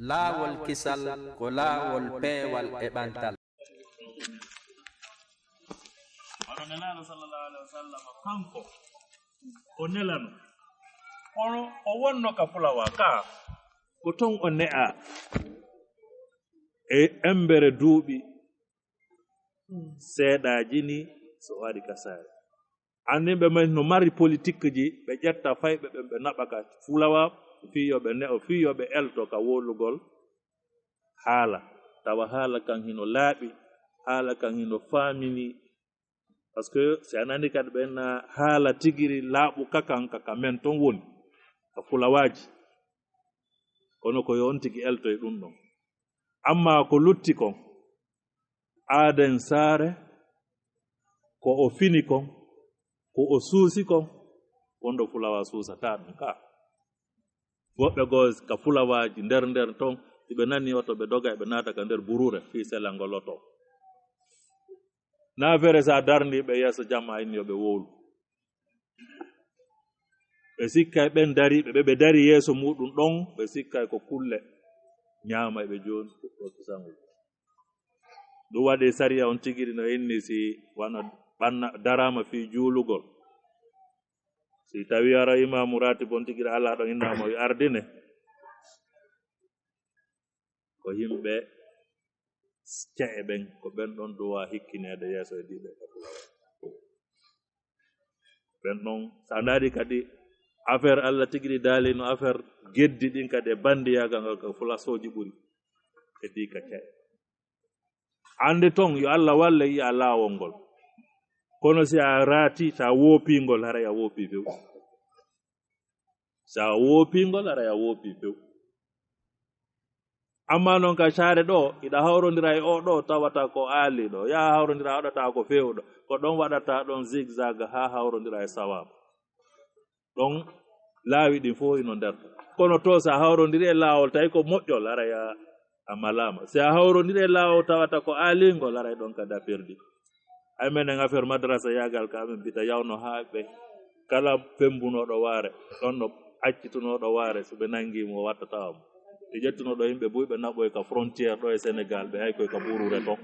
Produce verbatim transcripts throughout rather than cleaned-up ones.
Laawol kisal ko laawol peewal e ɓantal. Hono Nelaaɗo sallallahu alaihi wasallam kanko o nelano, kono o wonno ka fulawa ka, ko ton o ne'a e embere duuɓi seeɗaaji ni, so o ari ka saare. Anndinɓe men no mari politique ji, ɓe ƴetta fayɓe ɓen, ɓe naɓa ka fulawa, fii yo ɓe ne'o, fii yo ɓe elto ka wowlugol haala. Tawa haala kan hino laaɓi, haala kan hino faamini. Parce que si a nani kadi ɓen na haala tigiri laaɓu ka kan, ka, ka men ton woni, ka fulawaaji. Kono ko yo on tigi elto e ɗum ɗon. Amma ko lutti kon, aaden saare, ko o fini kon, ko o suusi kon, wonɗo fulawa suusataa ɗum ka. Woɓɓe goo ka fulawaaji nder nder ton, si ɓe nani oto ɓe doga, ɓe naata ka nder buruure, fii selangol oto. Na fere sa darni ɓe yeeso jamma inni yo ɓe wowlu. Ɓe sikkay ɓen dariiɓe, ɓe, ɓe dari yeeso muɗum ɗon, ɓe sikkay ko kulle ñaama e ɓe jooni, fuɗɗo kisangol. Ɗum waɗi sariya on tigiri no inni si wano ɓanna, daraama fii juulugol. Si tawi ara imaamu ratib on tigiri alaa ɗon innaama yo ardine. Ko yimɓe ce'e ɓen, ko ɓen ɗon duwa hikkineede yeeso e diiɓe ka fulawa. Ɓen ɗon, sa ndaari kadi affaire Allah tigiri daali no affaire geddi ɗin kadi e bandiyaagal ngal ka fulasooji ɓuri. E di ka ce'e. Ande ton yo Allah walle yi'a laawol ngol. Kono si a raati, sa woopii ngol, haray a woopii few. Sa woopii ngol, haray a woopii few. Amma non ka saare ɗo, iɗa hawrondira e o ɗo, tawata ko aali ɗo. Yaa hawrondira, waɗata ko feewɗo. Ko ɗon waɗata ɗon zigzag haa hawrondira e sawaab. Ɗon laawi ɗin fof ino nder. Kono to, so a hawrondiri e laawol, tawi ko moƴƴol, haray a, a malaama. Si a hawrondiri e laawol, tawata ko aalingol, haray ɗon kadi a perdi. Ay menen affaire madrasa yaagal ka, amen mbita yawno haa ɓe kala fembunooɗo waare, ɗon no accitunooɗo waare, so ɓe nanngi mo, o wattata mo. Ɓe ƴettunoo ɗo yimɓe buy, ɓe naɓoy ka frontière ɗo e Sénégal, ɓe hay koy ka buruure ton.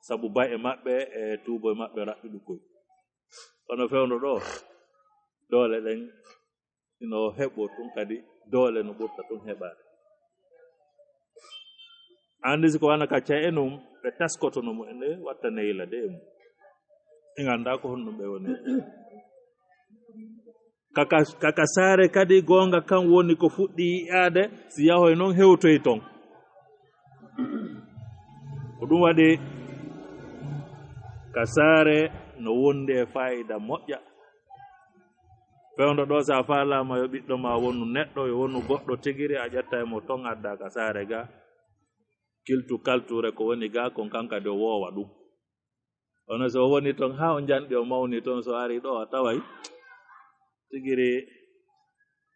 Sabu bay e maɓɓe e tuubo e maɓɓe raɓɓi ɗum koy. Kono fewndo ɗo, doole ɗen ino heɓo tun kadi, doole no ɓurta tun heɓaade. Anndi si ko wana ka ca'e num, ɓe taskotono mo ene watta neyla de e mum. Ɓe ngannda ko honɗum ɓe woni. Kaka, kaka saare kadi goonga kan woni ko fuɗɗi yi'aade, si yahoy non hewtoy ton. Ko ɗum waɗi ka saare no wondi e faayida moƴƴa. Fewndo ɗo, so a faalaama yo ɓiɗɗo ma wonu neɗɗo, yo wonu goɗɗo tigiri, a ƴetta e mo ton adda ka saare ga. Kiltu kalture ko woni ga, kon kan kadi o woowa ɗum. Kono so o woni ton haa o njanɗi, o mawni ton, so ari ɗo, a taway tigiri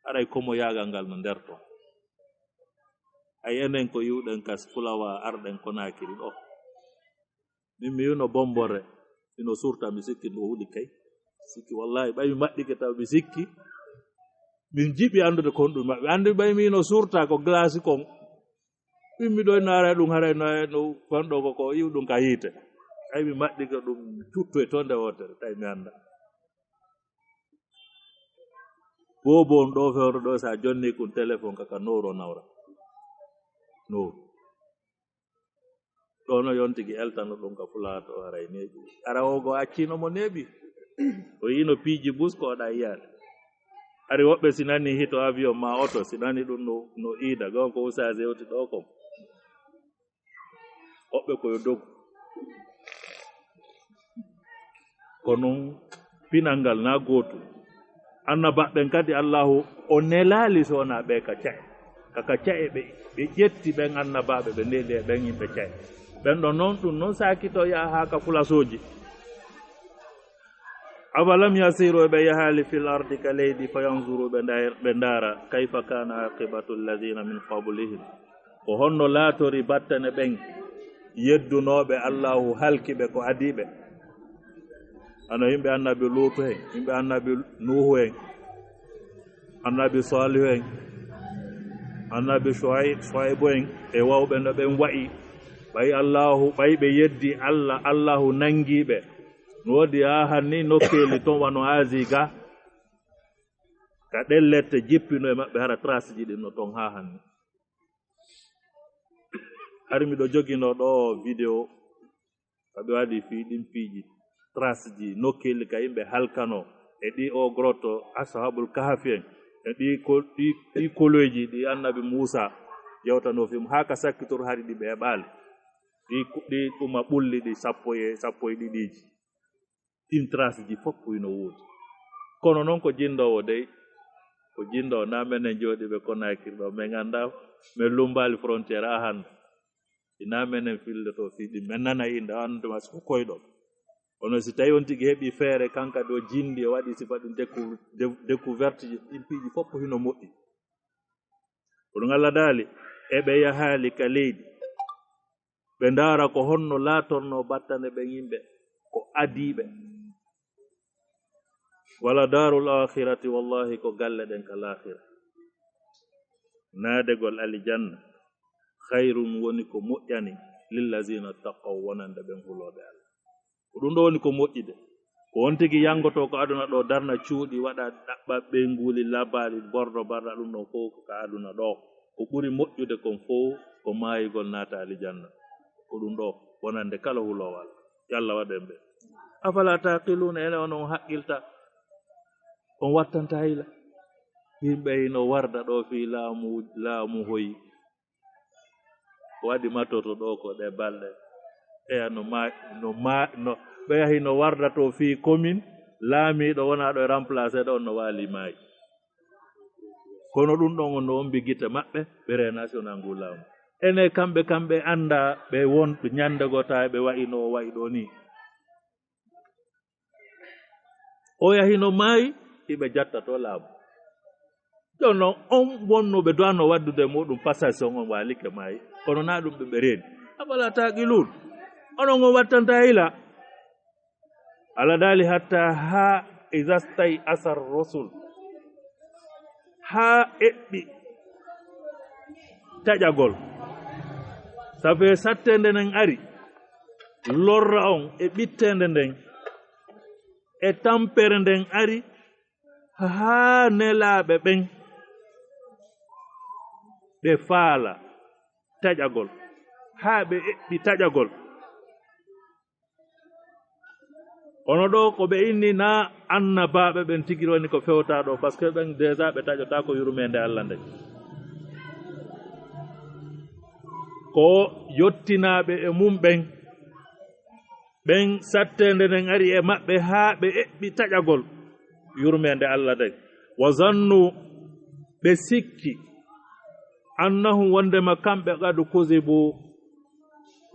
haray ko mo yaagal ngal no nder ton. Ay enen ko yi'uɗen kas fulawa arɗen Konaakiri ɗo. Min mi yi'uno Bombore, ino surta, mi sikki no huli kay. Sikki wallahi, ɓay mi maɗɗike taw mi sikki. Min jiɓi anndude kon ɗum maɓɓe. Anndi ɓay mi ino surta ko glace kon. Min mi ɗo ino ara ɗum haray no, no fanɗo ko, ko yi'u ɗum ka yiite. Ay mi maɗɗike ɗum cuttu e tonde wootere, tawi mi annda. Boobo on ɗo fewndo ɗo, sa jonni kun téléphone kaka nowro nawra. Nowro. Ɗo no yontigi eltano ɗum ka fulaato haray neeɓi. Ara o go accino mo neeɓi. O yino piiji bus ko oɗa yiyaade. Hari woɓɓe si nani hito avion ma oto, si nani ɗum no, no iida. Gon ko usage hewti ɗo kon. Woɓɓe ko yo dogu. Ko non pinal ngal na gootum. Annabaaɓe ɓen kadi Allaahu o nelaali so wonaa ɓe ka ca'e. Ka, ka ca'e ɓe, ɓe ƴetti ɓen annabaaɓe ɓe neli e ɓen yimɓe ca'e. Ɓen ɗon non ɗum non saakito yaha haa ka fulasooji. Afalam yasiru, ɓe yahaali fil ardi ka leydi, fa yanzuru, ɓe nday-, ɓe ndaara, kayfa kana aqibatu alladhina min qablihim. Ko honno laatori battane ɓen yeddunooɓe Allaahu halki ɓe ko adii ɓe? Hano yimɓe annabi Luutu en, yimɓe annabi Nuuhu en, annabi Saalihu en, Annabi Shuayb, Shuaybu en e wawɓe no ɓen wa'i, ɓay Allahu, ɓay ɓe yeddi Allah, Allahu nangi ɓe. No woodi haa hanni nokkeeli ton wano Asie ga, ka ɗen lette jippino e maɓɓe, hara trace ji ɗin no ton haa hanni. Hari miɗo jogino ɗo video ka ɓe waɗi fii ɗin piiji, trace ji, nokkeeli ka yimɓe halkano, e ɗi o grotte Ashabul Kahfi en, e ɗi ko-, ɗi, ɗi koloyji ɗi Annabi Muusa yewtano fii mum, haa ka sakkitor hari ɗi ɓe heɓaali. Ɗi ku-, ɗi ɗuma ɓulli ɗi sappo e, sappo e ɗiɗiiji. Ɗin trace ji fof hino woodi. Kono non ko jinndoowo dey, ko jinndoowo, na menen jooɗiiɓe Conakry ɗo, men anndaa, men lummbaali frontière haa hannde. Ina menen filloto fii ɗin, men nana innde, o anndude ma si ko koyɗol. Kono si tawi on tigi heɓi feere, kanka ɗo jinndi, o waɗi sifa ɗin décou-, dé-, découverte ji, ɗin piiji fof hino moƴƴi. Ko ɗum Allah daali, e ɓe yahaali ka leydi, ɓe ndaara ko honno laatorno battane ɓen yimɓe, ko adiiɓe. Wala darul akhirati, wallahi, ko galle ɗen ka laakhira. Naadegol alijanna, khayrun, woni ko moƴƴani, lillazina taqaw, wonande ɓen hulooɓe Allah. Ko ɗum ɗo woni ko moƴƴi de. Ko on tigi yangoto ko aduna ɗo, darna cuuɗi, waɗa ɗaɓɓa ɓeynguuli, labaali, bordo, barɗa, ɗum ɗon fof ko ka aduna ɗo. Ko ɓuri moƴƴude kon fof ko maayugol naata alijanna. Ko ɗum ɗo wonande kala huloowo Allah. Yo Allah waɗ en ɓe. Afala taqiluna, ene on on haqqilta? On wattanta hayla? Yimɓe hino warda ɗo fii laamu, laamu hoyi. Ko waɗi mattoto ɗo ko ɗe balɗe. Eya no ma-, no ma-, no, ɓe yahi no warda to fii commune, laamiiɗo wona ɗo e remplacé ɗo, on no waali maayi. Kono ɗum ɗon on no ombi gite maɓɓe, ɓe reenaasi on anngu laamu. Ene kamɓe, kamɓe annda ɓe won ɓe ñande goo tawi ɓe wa'i no o wa'i ɗo ni. O yahi no maayi, iɓe jatta to laamu. Jooni non, on wonno ɓe duwano waddude muɗum passation, on waalike maayi. Kono na ɗum ɓe, ɓe reeni. Afala taqilun? Onon on wattanta hila. Alla daali hatta haa iza stay'asa ar-rusul. Haa eɓɓi taƴagol. Sabu e satteende nden ari, lorra on e ɓitteende nden, e tampere nden ari, haa nelaaɓe ɓen ɓe faala taƴagol, haa ɓe eɓɓi taƴagol. Kono ɗo ko ɓe inni na annabaaɓe ɓen tigi woni ko fewta ɗo, parce que ɓen déjà ɓe taƴotaako yurmeende Alla nden. Ko yottinaaɓe e mum ɓen, ɓen satteende nden ari e maɓɓe haa ɓe eɓɓi taƴagol yurmeende Alla nden. Wa zannu, ɓe sikki, annahum, wondema kamɓe, qad kuzibu,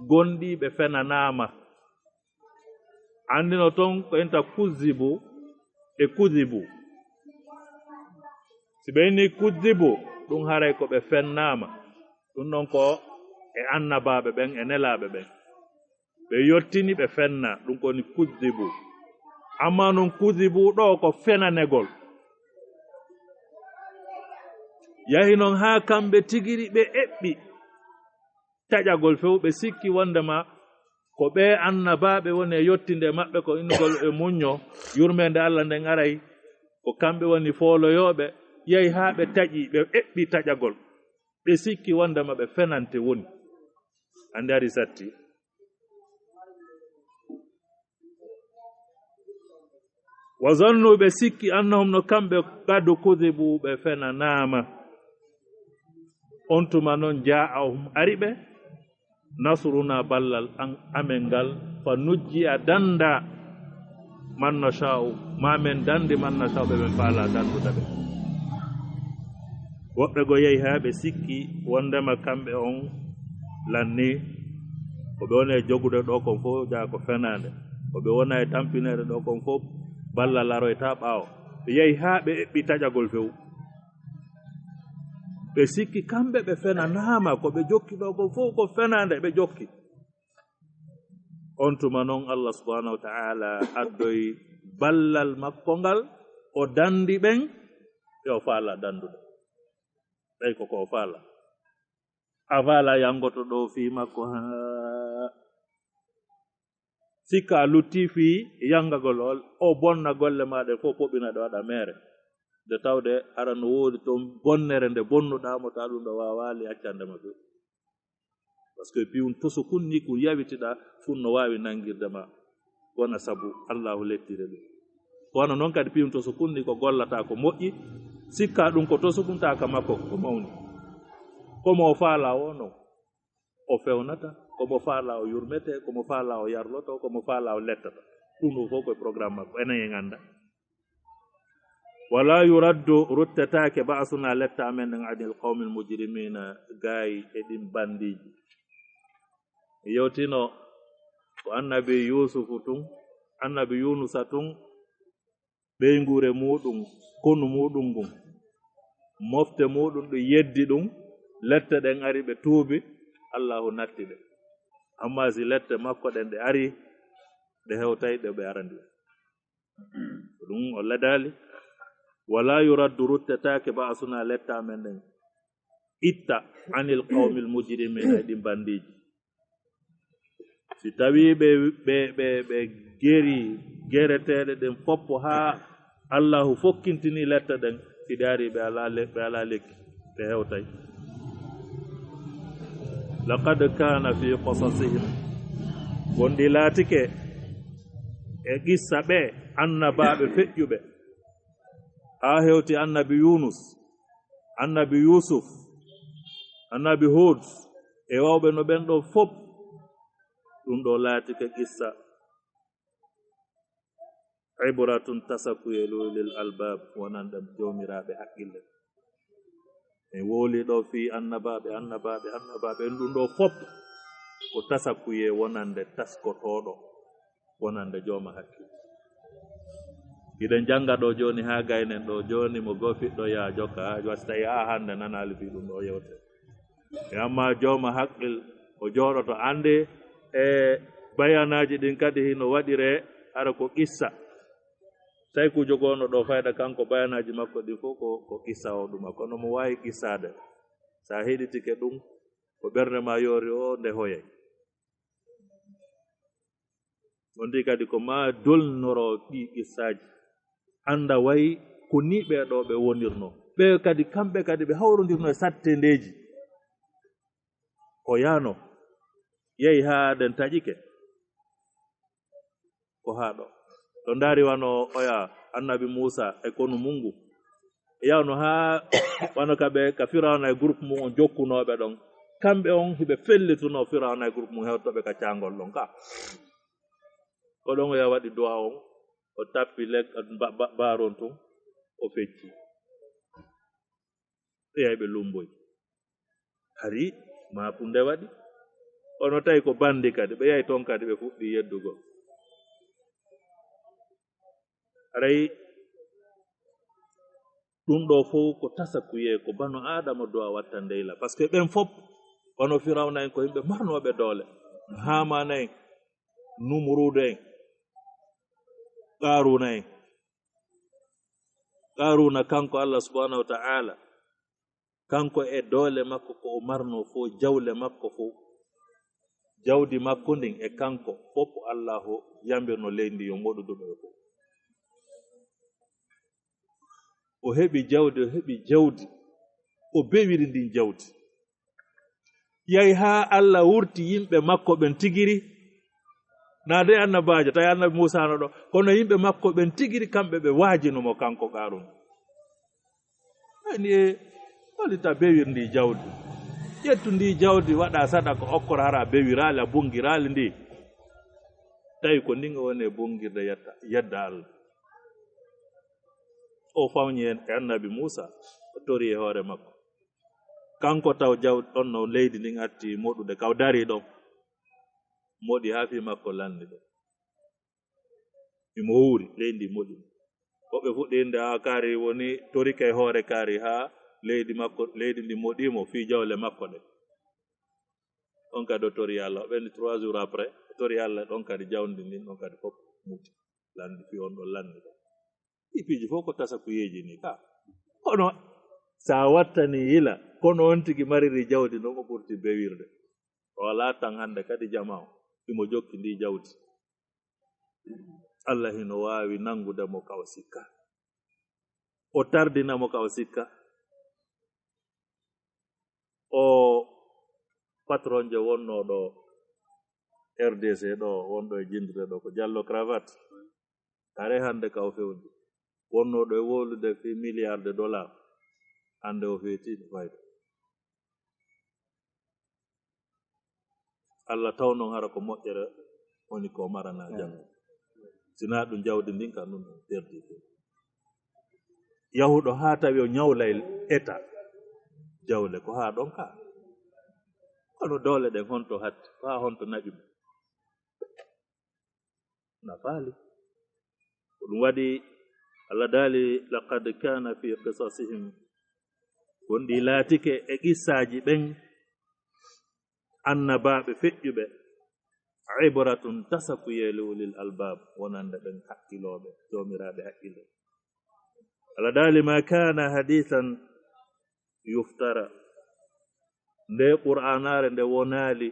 gonɗii ɓe fenanaama. Anndino ton ko enta kuzzibu e kuzibu. Si ɓe inni kuzzibu, ɗum haray ko ɓe fennaama. Ɗum ɗon ko e annabaaɓe ɓen, e nelaaɓe ɓen. Ɓe yottini, ɓe fenna, ɗum ko woni kuzzibu. Amma non kuzibu ɗo ko fenanegol. Yahi non haa kamɓe tigiri ɓe eɓɓi taƴagol few, ɓe sikki wondema ko ɓe annabaaɓe woni e yottinde e maɓɓe, ko innugol e muñño, yurmeende Alla nden aray, ko kamɓe woni fooloyooɓe, yahi haa ɓe taƴi, ɓe eɓɓi taƴagol. Ɓe sikki wondema ɓe fenante woni. Andi ari satti. Wa zannu, ɓe sikki, annahum, no kamɓe, qad kuzibu, ɓe fenanaama. On tuma non, jaa'ahum, ari ɓe, nasruna, ballal an, amen ngal, fa nujjiya, danda, man nasha'u, ma men dandi, man nasha'u, ɓe men faala dandude ɓe. Woɓɓe goo yahi haa ɓe sikki wondema kamɓe on lanni, ko ɓe woni e jogude ɗo kon fof jaa ko fenaande, ko ɓe wona e tampineede ɗo kon fof ballal aroyta ɓaawo. Ɓe yahi haa ɓe eɓɓi taƴagol few. Ɓe sikki kamɓe ɓe fenanaama, ko ɓe jokki ɗo kon fof ko fenaande ɓe jokki. On tuma non Allah subhanahu wa ta'ala addoyi ballal makko ngal, o dandi ɓen ɓe o faala dandude. Ɓay ko ko faala. A faala yangoto ɗo fii makko, haa sikka a lutti fii yangagol ol, o bonna golle maa ɗen fof, poɓina ɗe waɗa meere. Nde tawde hara no woodi toon bonnere nde bonnuɗaa mo, taa ɗum ɗo waawaali accande ma ɗum. Parce que piwun toso kun ni kun yawitiɗaa, kun no waawi nangirde ma. Wona sabu Allahu lettire ɗum. Wano noon kadi piwun toso kun ni ko gollataa ko moƴƴi, sikka ɗum ko toso kun taa ka makko ko mawni. Ko mo faala o non. O fewnata, ko mo faala o yurmete, ko mo faala o yarloto, ko mo faala o lettata. Ɗum ɗo fof koye programme makko, enen en annda. Wala yuraddu, ruttetaake, ba'suna, letta amen ɗen, anil qawmil mujrimina, gaay e ɗin bandiiji. Mi yewtino ko annabi Yuusufu tun, annabi Yuunusa tun, ɓeynguure muuɗum, konu muuɗum ngun, mofte muuɗum ɗum yeddi ɗum, lette ɗen ari ɓe tuubi, Allahu natti ɓe. Amma si lette makko ɗen ɗe ari, ɗe hewtay ɗe ɓe arani. Ko ɗum o ledaali. Wala yuraddu, ruttetaake, ba'suna, letta amen ɗen, itta, anil qawmil mujrimina, e ɗin bandiiji. Si tawii ɓe, ɓe, ɓe, ɓe geri gereteeɗe ɗen fof haa Allahu fokkintini lette ɗen, si ɗe ari ɓe alaa le-, ɓe alaa lekki, ɓe hewtay. Laqad kaana fi qasasihim, wonɗi laatike e qissa ɓe annabaaɓe feƴƴuɓe, haa hewti annabi Yunus, annabi Yusuf, annabi Hud, e wawɓe no ɓen ɗon fof, ɗum ɗo laatike qissa. Ibratun, tasakuye, li ulil albab, wonande joomiraaɓe haqqille. En wowli ɗo fii annabaaɓe, annabaaɓe, annabaaɓe, en ɗum ɗo fof ko tasakuye wonande taskotooɗo, wonande jooma hakkille. Hiɗen jannga ɗo jooni haa gaynen ɗo jooni mo gofiɗɗo yaa jokka, haa wasi tawi haa hannde nanaali fii ɗum ɗo yewte. E amma jooma haqqil o jooɗoto annde e bayanaaji ɗin kadi hino waɗire hara ko qissa. Tawi ko jogoono ɗo fayda kanko bayanaaji makko ɗin fof ko, ko qissa o ɗuma. Kono mo waawi qissaade, sa heɗitike ɗum, ko ɓernde ma yoori o nde hoyay. On ndi kadi ko ma dolnoro ɗi qissaaji. Annda way ko ni ɓee ɗo ɓe wonirno. Ɓe kadi, kamɓe kadi ɓe hawrondirno e sattendeeji. O yaano, yehi haa ɗen taƴike. Ko haa ɗo. To ndaari wano oya annabi Muusa e konu mun ngu. Yawno haa wano ka ɓe, ka Firawna e groupe mum on jokkunooɓe ɗon. Kamɓe on hiɓe fellituno Firawna e groupe mum hewtoɓe ka caangol ɗon ka. O ɗon o yaha waɗi du'a on, o tappi lek-, ba-, ba-, baaron tun, o fecci. Ɓe yahi ɓe lumboyi. Hari maakunde waɗi. Kono tawi ko bandi kadi, ɓe yahi ton kadi ɓe fuɗɗi yeddugol. Haray ɗum ɗo fow ko tasakuyee, ko bano Aadama du'a watta ndeyla. Parce que ɓen fop, wano Firawna en, ko yimɓe marnooɓe doole. Haamaana en, Numuruudu en, Qaaruuna en. Qaaruuna kanko Allah subhanahu wa ta'ala, kanko e doole makko ko o marnoo fow, jawle makko fow, jawdi makko ndin e kanko fow, Allahu yambirno leydi yo moɗudu ɓe fow. O heɓi jawdi, o heɓi jawdi, o bewiri ndin jawdi. Yahi haa Allah wurti yimɓe makko ɓen tigiri, na de annabaajo, tawi annabi Muusa no ɗo, kono yimɓe makko ɓen tigiri, kamɓe ɓe waajino mo kanko Qaaruuna. Ani e, holita bewir ndi jawdi? Ƴettu ndi jawdi, waɗa sadaka, okkora, hara a bewiraali, a bongiraali ndi. Tawi ko ndin o woni e bongirde yetta, yedda Allah. O fawñi e annabi Muusa, o tori e hoore makko. Kanko taw jaw-, ɗon no leydi ndin atti moɗude, kaw dari ɗon. Moɗi haa fii makko lanni ɗon. Imo wuuri, leydi ndi moɗi. Woɓɓe fuɗɗi innde, "Ah, kaari woni torike e hoore kaari haa leydi makko, leydi ndi moɗi mo fii jawle makko ɗe." On kadi o tori Allah, o ɓenni trois jours après, o tori Allah, ɗon kadi jawdi ndin, ɗon kadi fof muti. Lanndi fii on ɗon lanndi ɗon. Ɗi piiji fof ko tasakuyeeji ni ka. Kono So a wattanii yila, kono on tigi mariri jawdi, non o ɓurti bewirde. O alaa tan hannde kadi jamaa o, imo jokki ndi jawdi. Allah hino waawi nanngude mo ka o sikka. O tardina mo ka o sikka. O patronjo wonnoo ɗo R D C ɗo, wonɗo e jindude ɗo, ko Jallo Cravate. Are hannde ka o fewndi. Wonnoo ɗo e wowlude fii milliard de dollars. Hannde o feetiiɗo fayda. Allah taw non hara ko moƴƴere woni ko marana janngo. Sinaa ɗum jawdi ndin ka ɗum perdi. Yahuɗo haa tawi o ñawlay eta. Jawle ko haa ɗon ka. Kono doole ɗen honto hatti, ko haa honto naɓi mo? Na faali. Ko ɗum waɗi Allah daali, "Laqad kana fi qisasihim." Gonɗi laatike e qissaaji ɓen annabaaɓe feƴƴuɓe, "ibratun," tasakuye, "li ulil albab," wonande ɓen hakkilooɓe, joomiraaɓe hakkille. Allah daali, "Ma kana hadithan yuftara." Nde Qur'aanaare nde wonaali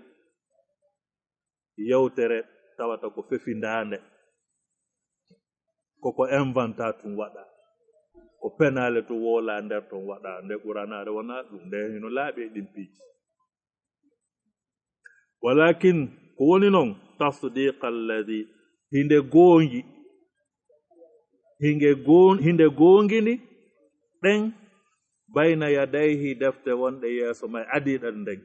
yewtere tawata ko fefindaande, koko inventa tun waɗa, ko penaale tun woola nder ton waɗa, nde Qur'aanaare wona ɗum, nde hino laaɓi e ɗin piiji. Walakin, ko woni non, tasdiqa alladhi, hinde goongi, hinge goon-, hinde goongini ɗen bayna yadayhi, defte wonɗe yeeso may adiiɗe nden,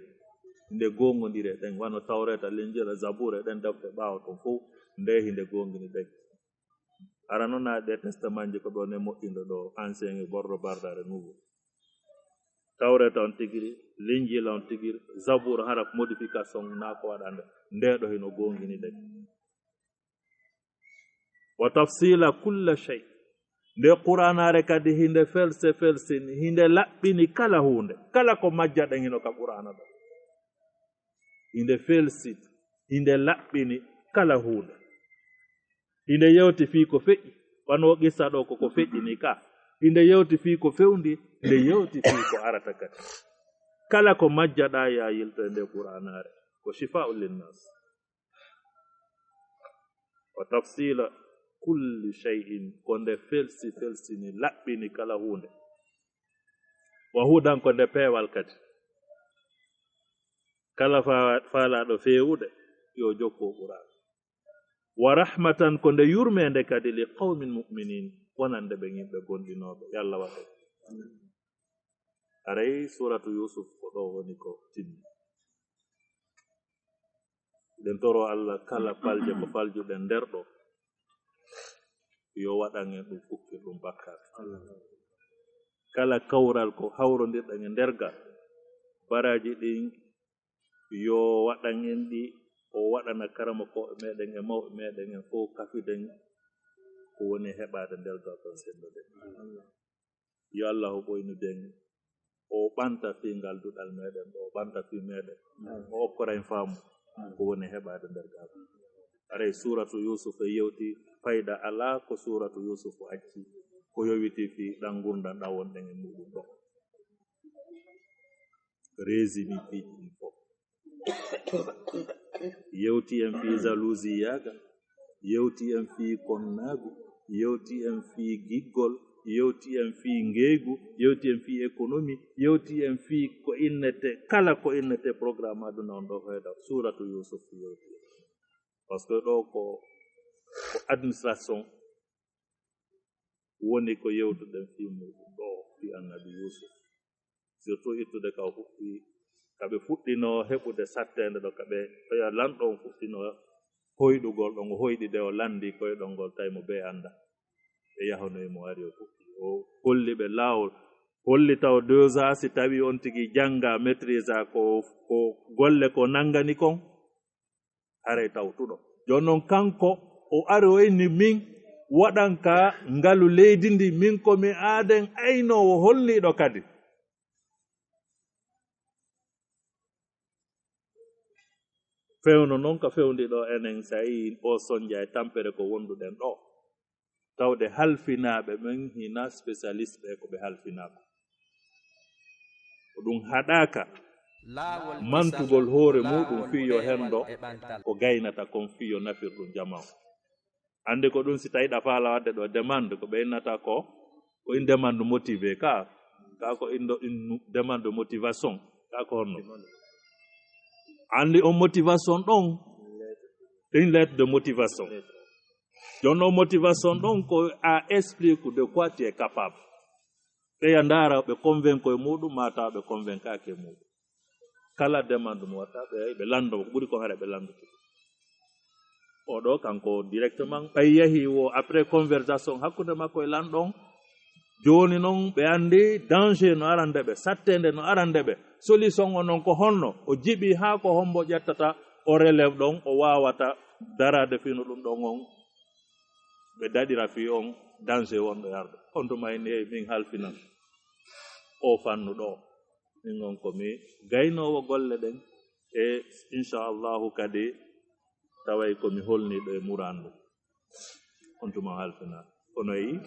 nde goongondire ɗen, wano Tawreeta, Linjiila, Zabuura e ɗen defte ɓaawo ton fow, nde hinde goongini ɗen. Arano na ɗe testamentji ko ɗon e moƴƴinde ɗo, ancien e borɗo bardaare nouveau. Tawreeta on tigiri, Linjiila on tigiri, Zabuura hara ko modification na ko waɗande, nde ɗo hino goongini ɗen. Wa tafsila kulla shay. Nde Qur'aanaare kadi hinde felse felsini, hinde laɓɓini kala huunde. Kala ko majjaɗen hino ka Qur'aana ɗo. Hinde felsi, hinde laɓɓini kala huunde. Hinde yewti fii ko feƴƴi, wano qissa ɗo ko ko feƴƴini ka. Hinde yewti fii ko fewndi, hinde yewti fii ko arata kadi. Kala ko majjaɗa ya yilto e nde Qur'aanaare, ko shifa'un linnas. Wa tafsila kulli shay'in, ko nde felsi felsini, laɓɓini kala huunde. Wa hudan, ko nde peewal kadi. Kala fa-, faalaaɗo feewude, yo jokku o Qur'aan. Wa rahmatan, ko nde yurmeende kadi, li qawmin mu'minin, wonande ɓe yimɓe gomɗinooɓe. Yo Allah waɗu. Haray suuratu Yuusuf ko ɗo woni ko timmi. Ɗen toro Allah kala falje ko faljuɗen nder ɗo, yo waɗan en ɗum fukkir ɗum bakkaat. Kala kawral ko hawrondirɗen e nder gal, baraaji ɗin yo waɗan en ɗi, o waɗana karamokooɓe meɗen e mawɓe meɗen en fof kafiden ko woni heɓaade nder gal ɗon senndoɗen. Yo Allahu ɓoynu den, o ɓanta fii ngal duɗal meɗen ɗo, o ɓanta fii meɗen, o okkora en faamu ko woni heɓaade nder gal. Haray suuratu Yuusuf e yewti fayda alaa ko suuratu Yuusuf acci, ko yowiti fii ɗan ngurndan ɗan wonɗen e muɗum ɗo. Résumé piiji ɗin fof. Yewti en fii jalousie yaaga, yewti en fii konnaagu, yewti en fii giggol, yewti en fii ngeygu, yewti en fii économie, yewti en fii ko innete, kala ko innete programme aduna on ɗo hoyda, suuratu Yuusuf yewti en. Parce que ɗo ko, ko administration woni ko yewtuɗen fii muɗum ɗo, fii Annabi Yuusuf. Surtout ittude ka o fuɗɗi, ka ɓe fuɗɗinoo heɓude satteende ɗo, ka ɓe, oya lanɗo on fuɗɗinoo hoyɗugol ɗon, o hoyɗi de o lanndii koyɗol ngol, tawi mo bee annda. Ɓe yahonoyi mo, ari o fuɗɗi. O holli ɓe laawol, holli taw déjà si tawi on tigi jannga, maîtrise ko, ko golle ko nanngani kon, haray tawtuɗo. Jooni non kanko o ari o inni min waɗan ka ngalu leydi ndi, min ko mi aaden aynoowo holliiɗo kadi. Fewno non ka fewndi ɗo enen, sa yii o sonja e tampere ko wonduɗen ɗo. Tawde halfinaaɓe men hina spécialiste ɓe ko ɓe halfinaa ko. Ɗum haɗaaka mantugol hoore muuɗum fii yo henndo ko gaynata kon fii yo nafir ɗum jamaa on. Anndi ko ɗum, si tawii ɗa faala waɗde ɗo demande, ko ɓe innata ko, ko une demande motivée ka, ka ko une, une demande de motivation, ka ko honno? Anndi on motivation ɗon, une lettre de motivation. Jooni on motivation ɗon ko a explique de quoi tu es capable. Ɓe ya ndaara ɓe convainco e muuɗum, maa tawa ɓe convaincaaki e muuɗum. Kala demande mo watta, ɓe, ɓe lanndo, ko ɓuri ko hara ɓe lanndoto. O ɗo kanko directement, ɓay yahi wo après conversation hakkunde makko e lanɗo on. Jooni non ɓe anndi danger no arande ɓe, sattende no arande ɓe. Solution o non ko honno? O jiɓi haa ko hombo ƴettata o relève ɗon, o waawata daraade fii no ɗum ɗon on. Ɓe daɗira fii on danger wonɗo yarde. On tuma en yehi min halfinan o fannu ɗo. Min on ko mi gaynoowo golle ɗen. E inchallahu kadi taway ko mi holniiɗo e murandu. On tuma halfina. Kono yi,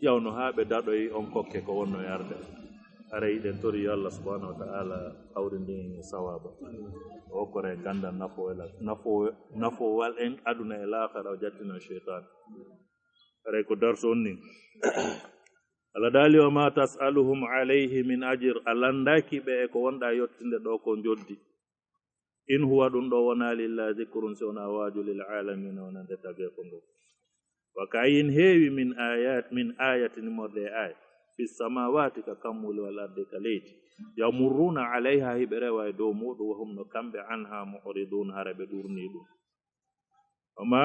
yawno haa ɓe daɗoyi on kokke ko wonno yarde. Haray iɗen tori yo Allah subhanahu wa ta'ala hawrindin en e sawaaba. O hokkore ganndal nafo-, nafo-, nafowal en aduna e laakhira, o jattina sheytaan. Haray ko darsu on ni. Allah daali, "Wa ma tas'aluhum alayhi min ajr," a lanndaaki ɓe e ko wonɗa yottinde ɗo ko njoddi. "In huwa," ɗum ɗo wonaali, "illa dhikrun," si wonaa waaju, "lil aalamiina," wonande tageefo ngo. "Wa ka'ayyin," heewi, "min ayat, min ayatin," immorde e aaya, "fis samawati," ka kammuuli, "wal ardi," ka leydi, "yamurruna alayha," hiɓe rewa e dow muuɗum, "wa hum," no kamɓe, "anha mu'ridun," hara ɓe ɗuurnii ɗum. "Wa ma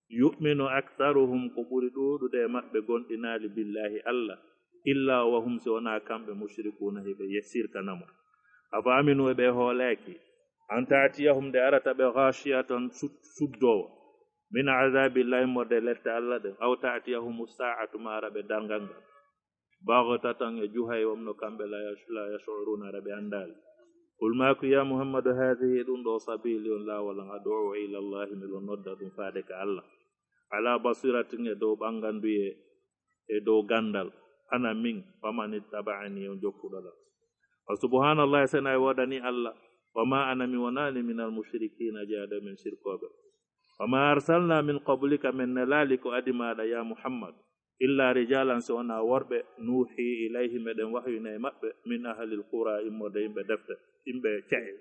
yu'minu aktharuhum," ko ɓuri ɗuuɗude e maɓɓe gomɗinaali, "billahi," Allah, "illa wa hum," si wonaa kamɓe, "mushrikuuna," hiɓe ye-, sirkana mo. "Afa aminu," e ɓe hoolaaki, "an ta'tiyahum," nde arata ɓe, "ghashiyatan," sud-, suddoowo, "min azabillahi," immorde lette Allah ɗen, "aw ta'tiyahum sa'atu," maa ara ɓe darngal ngal, "baghtatan," e juhay, "wa hum," no kamɓe, "la yash-, la yash'uruna," ara ɓe anndaali. "Qul," maaku, "ya Muhammadu, hadhihi," ɗum ɗo, "sabili," on laawol an, "ad'u ila Allahi," miɗo nodda ɗum faade ka Allah, "ala basiratin," e dow ɓannganduyee, e dow ganndal, "ana," min, "wa man ittaba'ani," e on jokkuɗo lan. "Wa subhanallahi," sena e woodani Allah, "wa ma ana," mi wonaali, "minal mushrikiina," jeyaade men sirkooɓe. "Wa ma arsalna min qablika," men nelaali ko adi maaɗa, ya Muhammad, "illa rijalan," si wonaa worɓe, "nuhi ilayhim," meɗen wahyina e maɓɓe, "min ahlil qura," immorde yimɓe defte, yimɓe ca'e.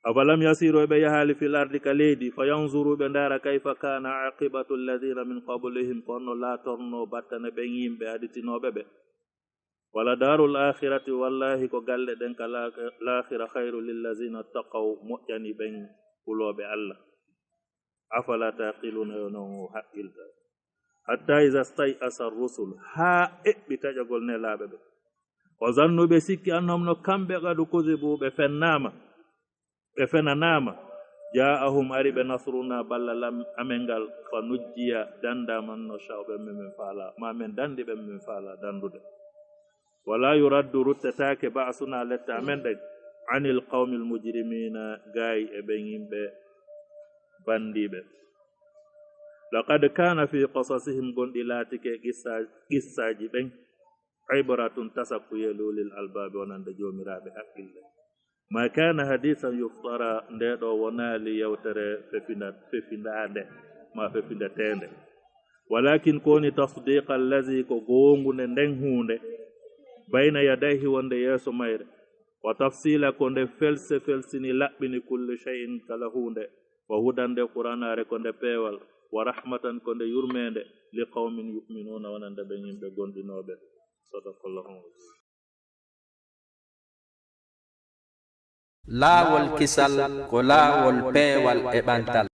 "Afalam yasiru," ɓe yahaali, "fil ardi," ka leydi, "fa yanzuru," ɓe ndaara, "kayfa kana aqibatu alladhina min qablihim," ko honno laatorno battane ɓen yimɓe aditinooɓe ɓe. "Wala darul akhirati," wallahi ko galle ɗen ka la-, laakhira, "khayru lilladhina taqaw," moƴƴani ɓen hulooɓe Allah. "Afala taqiluna," yo non o haqqilta. "Hatta iza stay'asa ar-rusul," haa eɓɓi taƴagol nelaaɓe ɓe. "Wa zannu," ɓe sikki, "annahum," no kamɓe, "qad kuzibu," ɓe fennaama, ɓe fenanaama. "Ja'ahum," ari ɓe, "nasruna," ballal am-, amen ngal, "fa nujjiya," dannda, "man nasha'u," ɓe men, men faala, ma men danndi ɓe men, men faala danndude. "Wala yuraddu," ruttetaake, "ba'suna," lette amen ɗen, "anil qawmil mujrimina," gaay e ɓen yimɓe banndiiɓe. "Laqad kana fi qasasihim," gonɗi laatike qissa-, qissaaji ɓen, "ibratun," tasakku, "li ulil albaabi," wonande joomiraaɓe haqqille. "Ma kana hadisan yuftara," nde ɗo wonaali yewtere fefinda-, fefindaande, ma fefindeteende. "Walakin," ko woni, "tasdiqa allazi," ko goongunde nden huunde, "bayna yadayhi," wonde yeeso mayre, "wa tafsila," ko nde felse felsini, laɓɓini, "kulli shay'in," kala huunde, "wa hudan," nde Qur'aanaare ko nde peewal, "wa rahmatan," ko nde yurmeende, "li qawmin yu'minuna," wonande ɓen yimɓe gomɗinooɓe. Sadaqallahu. Laawol kisal ko laawol peewal e ɓantal.